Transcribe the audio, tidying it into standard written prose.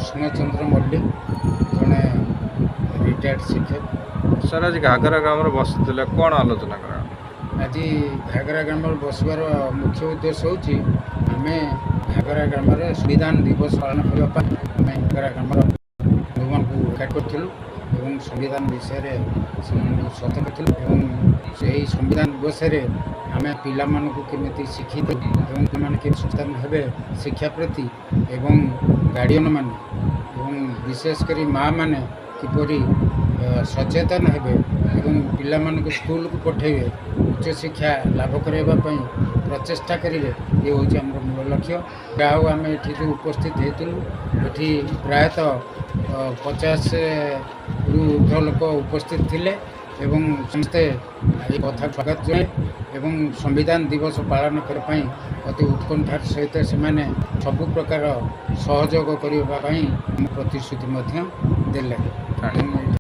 କୃଷ୍ଣଚନ୍ଦ୍ର ମଲ୍ଲିକ, ଜଣେ ରିଟାୟାର୍ଡ ଶିକ୍ଷକ। ସାର୍, ଆଜି ଘାଗରା ଗ୍ରାମରେ ବସିଥିଲେ, କ'ଣ ଆଲୋଚନା କରା? ଆଜି ଘାଗରା ଗ୍ରାମରେ ବସିବାର ମୁଖ୍ୟ ଉଦ୍ଦେଶ୍ୟ ହେଉଛି, ଆମେ ଘାଗରା ଗ୍ରାମରେ ସମ୍ବିଧାନ ଦିବସ ପାଳନ କରିବା ପାଇଁ ଆମେ ଘାଗରା ଗ୍ରାମର ଲୋକମାନଙ୍କୁ ଏକାଠି କରିଥିଲୁ ଏବଂ ସମ୍ବିଧାନ ବିଷୟରେ ସେମାନଙ୍କୁ ସଚେତନ କରିଥିଲୁ ଏବଂ ସେହି ସମ୍ବିଧାନ ଦିବସରେ ଆମେ ପିଲାମାନଙ୍କୁ କେମିତି ଶିକ୍ଷିତ ଏବଂ ସେମାନେ କେମିତି ସଚେତନ ହେବେ ଶିକ୍ଷା ପ୍ରତି, ଏବଂ ଗାର୍ଡ଼ିଅନ୍ ମାନେ ଏବଂ ବିଶେଷ କରି ମା' ମାନେ କିପରି ସଚେତନ ହେବେ ଏବଂ ପିଲାମାନଙ୍କୁ ସ୍କୁଲକୁ ପଠାଇବେ, ଉଚ୍ଚଶିକ୍ଷା ଲାଭ କରାଇବା ପାଇଁ ପ୍ରଚେଷ୍ଟା କରିବେ, ଏ ହେଉଛି ଆମର ମୂଳ ଲକ୍ଷ୍ୟ। ଯାହା ହଉ, ଆମେ ଏଠି ଯେଉଁ ଉପସ୍ଥିତ ହେଇଥିଲୁ, ଏଠି ପ୍ରାୟତଃ 50ରୁ ଉର୍ଦ୍ଧ୍ୱ ଲୋକ ଉପସ୍ଥିତ ଥିଲେ ଏବଂ ସମସ୍ତେ ଏ କଥା ସ୍ୱାଗତ ଜଣାଏ ଏବଂ ସମ୍ବିଧାନ ଦିବସ ପାଳନ କରିବା ପାଇଁ ଅତି ଉତ୍କଣ୍ଠାର ସହିତ ସେମାନେ ସବୁ ପ୍ରକାର ସହଯୋଗ କରିବା ପାଇଁ ପ୍ରତିଶ୍ରୁତି ମଧ୍ୟ ଦେଲେ। ଏବଂ ଏଇଠି